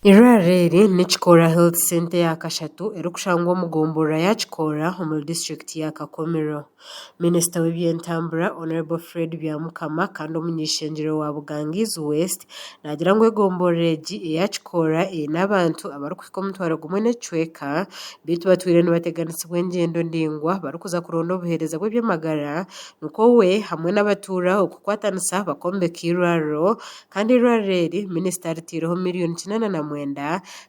Eirwariro eri ni Kikoora Health Centre eya kashatu erikushangwa omu gomborora ya Kikoora omuri disiturikiti ya Kakumiro. Minisita w'eby'entambura, Hon. Fred Byamukama kandi omuny'eishengyero wa Bugangizi West naagira ngu egomborora egi eya Kikoora eine abantu abarikuhika omutwaro gumwe n'ekicweka beitu batwire nibateganisibwa engyendo ndaingwa barikuza kuronda obuheereza bw'eby'amagara nikwo we hamwe n'abatuura okukwatanisa bakombeka eirwariro Kandi eirwariro eri, minisita aritaireho miriyoni 89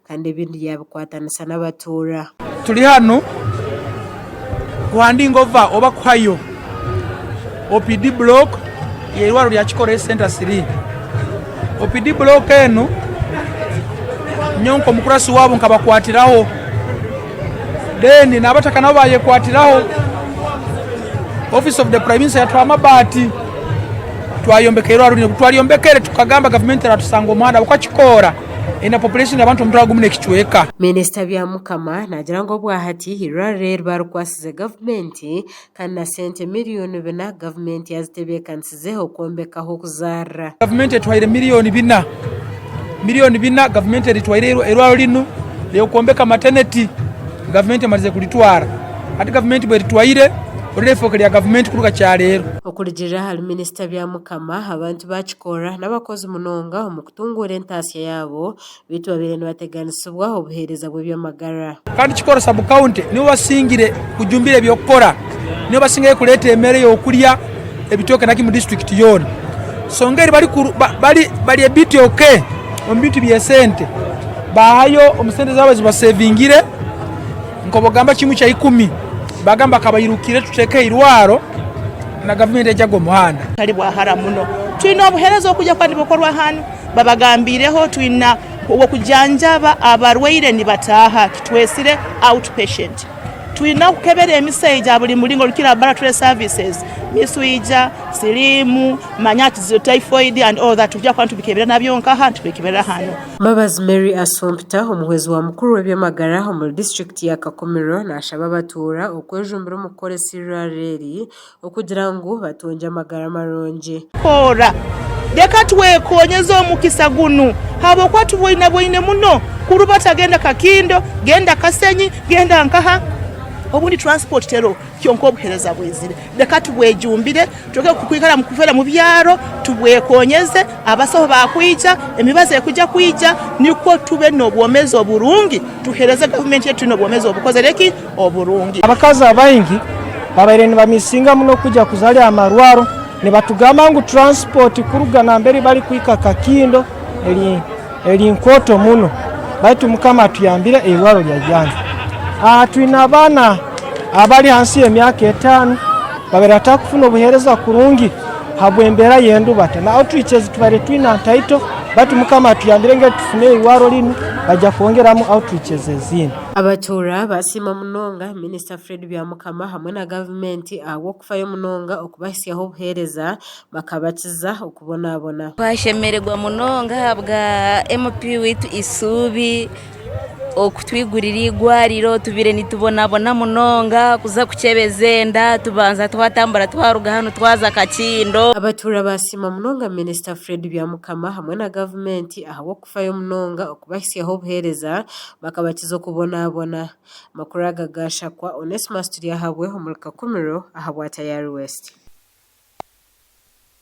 kandi ebindi yaabikwatanisa n'abatuura. Turi hanu kuhandinga ova oba kuhayo OPD block y'eirwariro rya Kikoro Health Centre 3. OPD block enu nyowe nk'omukurasi waabo nkabakwatiraho then n'abataka nabo bayekwatiraho. Office of the Prime Minister yatuha amabaati. Twayombeka eirwariro rinu. Obu twaryombekere tukagamba gavumenti eratusanga omuhanda ahabw'okuba Kikoora eine population y'abantu omutwaro gumu n'ekicweka. Minisita Byamukama naagira ngu obwahati eirwariro eri baarikwasize gavumenti kandi na sente miriyoni bina gavumenti yazitebeekanisize okwombeka ah'okuzaarira. Gavumenti etuhaire miriyoni bina. Miriyoni bina gavumenti eritwaire eirwariro rinu ey'okwombeka mateneti. Gavumenti emarize kuritwara. Hati gavumenti bw'eritwaire, riri eifooka rya gavumenti kuruga kyareero. Okurugiirira ahari Minisita Byamukama, abantu baakikora n'abakozi munonga omu kutunguura entaasya yaabo beitu babaire nibateganisibwa obuheereza bw'eby'amagara. Kandi Kikoro Sub-County nibo basingire kujumbira eby'okukora, nibo basingire kureeta emere y'okurya, ebitooke naki omu disiturikiti yoona. So ngeri bari a bit okay omu bintu by'esente, baahayo omu sente zaabo ezi basevingire. Nkobogamba kimwe kya ikumi bagamba kabairukire tuteeke eirwaro na gavumenti eje ago omuhanda. Tari bwa hara muno. Twine obuhereza okuja kuba nibukorwa hanu. Babagambiireho twine ow'okujanjaba abarwaire nibataaha tutwesire out patient. Twine okukebera emisaija buli muringo orikukira laboratory services, miswija, siriimu, manya typhoid and all that nituja kuba nitubikebera nabyo nkaha nitubikebera hanu. Mbabazi Mary Asumpta, omuhwezi wa mukuru w'eby'amagara omuri disiturikiti ya Kakumiro nashaba abatuura okwejumbira omu kukoresa eirwariro eri okugira ngu batungye amagara marungi. Kora. Leka twekonyeze omukisa gunu habwokuba tuboinabwoine muno kurubata genda Kakindo, genda Kasenyi, genda nkaha obundi transport teroho kyonka obuhereza bwizire. Leka tubwejumbire Tuleke kwikara kufeera mu byaro, tubwekonyeze, abasaho baakwija, emibazi ekwija kwija, nukwo tube n'obwomeezi oburungi, tuheereze gavumenti yaitu twine obwomeezi obukozere ki? Oburungi. Abakazi abaingi babaire nibamisinga muno kwija kuzaarira aha marwaro nibatugamba ngu transport kuruga nambere bari kuhika Kakindo eri eri nkooto muno baitu Mukama atuyambire eirwaro ryaija hanu. Twine abaana abari hansi y'emyaka etaano babaire batarikufuna obuheereza kurungi ahabw'embeera y'endubata na outreach ezi tubaire twine ntaito baitu Mukama atuyambire ngu tufune eirwaro rinu baija kwongeramu outreaches ezindi. Abatuura basiima munonga Minisita Fred Byamukama hamwe na gavumenti ahabw'okufayo munonga okubahitsyaho obuheereza bakabakiza okubonabona. Twashemererwa munonga ahabwa MP waitu Isuubi okutwigurira eigwariro tubaire nitubonabona munonga kuza kukyebeza enda tubanza twatambura twaruga hanu twaza Kakindo. Abatuura baasiima munonga Minisita Fred Byamukama hamwe na gavumenti ahabw'okufayo munonga okubahitsyaho obuheereza bakabakiza okubonabona. Amakuru aga gaashakwa Onesmus Turyahabwe omuri Kakumiro ahabwa Tayari West.